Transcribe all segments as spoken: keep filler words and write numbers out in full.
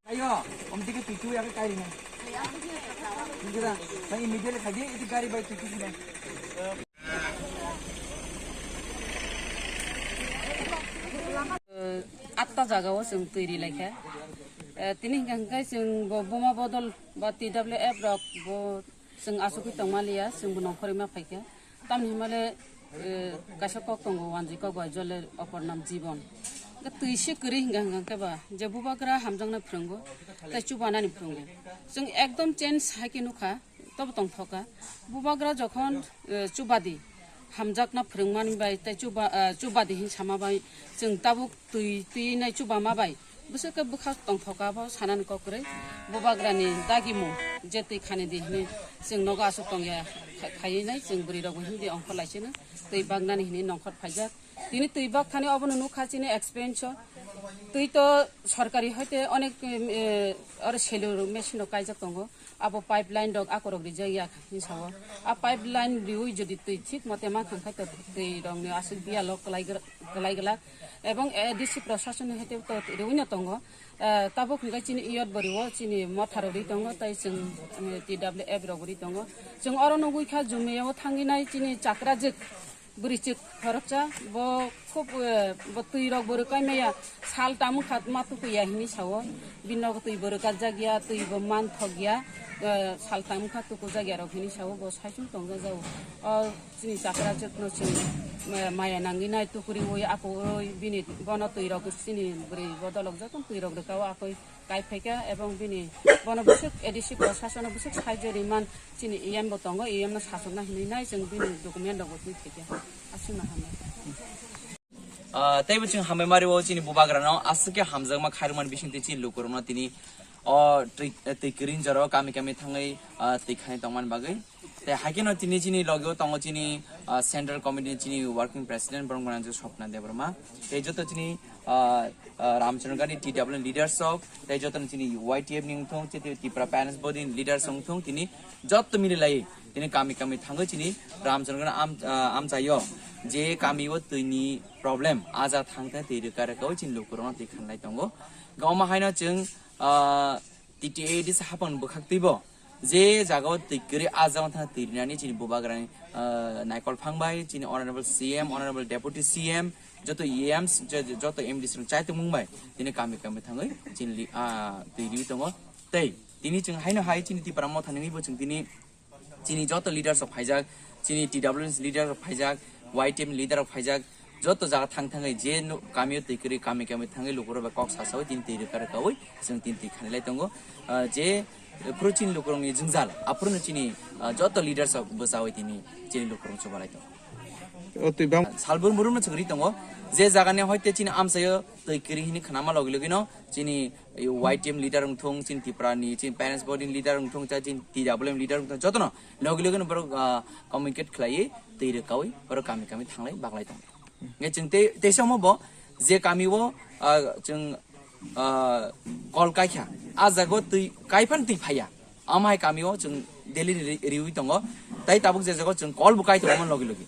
Ayo, om tike tuitu ya kai ni. Tike da, sai immediately khaji, iti gari bai tuitu sini. Atta jaga o chwng twi ri laikha. Eh, tini hingka hingkai chwng bo boma bodol ba T W F rok bo chwng asugwi tongma liya, chwng bo nongkhorwi ma phaikha. Tamni hwnmale, eh, kaisa kok tongo, wanjwi kok bai jole opor nam jibon. Hwnkhe twi se kwrwi hingka hingka khe ba je bubagra hamjakna phwrwngo, tei chubanani phwrwngo. Chwng ekdom change hai khe nukha. Tobo tongthoka. Bubagra jokhon, eh, chubadi hamjakna phwrwngmani bai tei chuba-, eh, chubadi hin sama bai chwng tabuk twi, twi nai chubama bai bwswk khe bwkha tongthoka bo sanani kok kwrwi. Bubagrani dagimung je twi khani di hinwi chwng nogo aswk tongya kha-, khaiwi nai chwng bwrwi rokbo hindi ongkhor laisino twi baknani hinwi nongkhor phaijak. Tini twi bak thani obono nukha chini expense o. Twi to sorkari hoite onek, em, eh, oro selur machine rok kaijak tongo. Abo pipeline rok akorok rijak ya hinwi sao. A pipeline riui jodi twi thik mote ma khang khai to twi rok ni aswk biya lo kwlai gra-, kwlai glak. Ebong A D C prosason ni hoite to riui no tongo. Eh, tabuk hwnkhe chini iyot bori o chini motha rok ri tongo, tei chwng, eh, T W F rok ri tongo. Chwng oro nugui kha Jumia o thangwi nai chini chakra jwk. Bwrwi chwk khoroksa, bo khub, eh, bo twi rok bo rwkai maya, sal tamo kha ma tukuya hinwi sao, bini nogo twi bo rwkajak ya, twi bo manthok ya, eh, sal tamo kha tukujak ya rok hinwi sao, bo saichung tongjajago. O chini chakra chwkno chwng, eh, maya nangwi nai tukuriwi akowi bini bono twi rok chini bwrwi bodolok jotono twi rok rwkao akoi. Kai phaikha ebong bini bono bwswk A D C prosasono bwswk saijo rimani chini E M bo tongo, E M no sachokna hinwi nai chwng bini document rokbo twi phaikha. Aswkno hambai. Ah, teibo chwng hambai mari o chini bubagrano aswk khe hamjakma khairokmani bisingtwi chini lukurokno tini o twi, twi kwrwi jora o kami kami thangwi, ah, twi khani tongmani bagwi. Tei hai kheno tini chini logi o tongo chini, ah, Central Committee ni chini Working President borok gwnang Swapna Debbarma. Tei joto chini, ah, ah, Ramchandra Gandhi T W F leaders rok, tei joto ni chini Y T F ni wngthong, chini Tipra Parents Body ni leaders wngthong, tini joto mili lai tini kami kami thangwi chini Ramchandra Gandhi am-, ah, amchaio je kami o twi ni problem aja thang thang twi rwka rwka o chini lukurokno twi khanlai tongo. Goma haino chwng, ah, T T A D C hapang bwkhak twibo je jaga o twi kwrwi ah jaga thang twi rinani chini bubagrani, ah, naikol phang bai chini honorable C M, honorable deputy C M, joto E Ms, jo-, joto M D C rok chai tongmung bai tini kami kami thangwi chini li-, ah, twi riwi tongo. Tei tini chwng haino hai chini Tipra Motha nini bo chwng tini chini joto leaders rok phaijak, chini T W F leader rok phaijak, Y T F leader rok phaijak, joto jaga thang thangwi je no-, kami o twi kwrwi kami kami thangwi lukurok bai kok sasawi tini twi rwka rwkawi chwng tini twi khanilai tongo. Ah, je phuru chini lukurokni jwngjal, aphuru no chini, ah, joto leaders rok bwchawi tini chini lukurok chubalai tongo. O twi bang- Salbrum brum no chwngri tongo, je jagani hoite chini amchaio twi kwrwi hini khnama logi logi no chini Y T M leader wngthung, chini Tipra ni, chini parents body leader wngthung, cha chini T W M leader wngthung, jotono logi logi no borok, ah, communicate khlaiwi twi rwkawi borok kami kami thanglai baglai tongo. Nge chwng tei, tei samo bo je kami o, ah, chwng, ah, call kaikha, ah jago twi kaiphan twi phaiya, amhai kami o chwng daily ri-, riwi tongo, tei tabuk je jago chwng call bo kai tongo logi logi.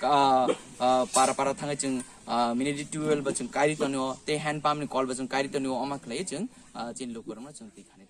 Ka-, ah, para para thangwi chwng, ah, minute twelve bo chwng kairi tongo, tei hand pump ni call bo chwng kairi tongo, omo khlaiwi chwng, ah, chini lukurokno chwng twi khani.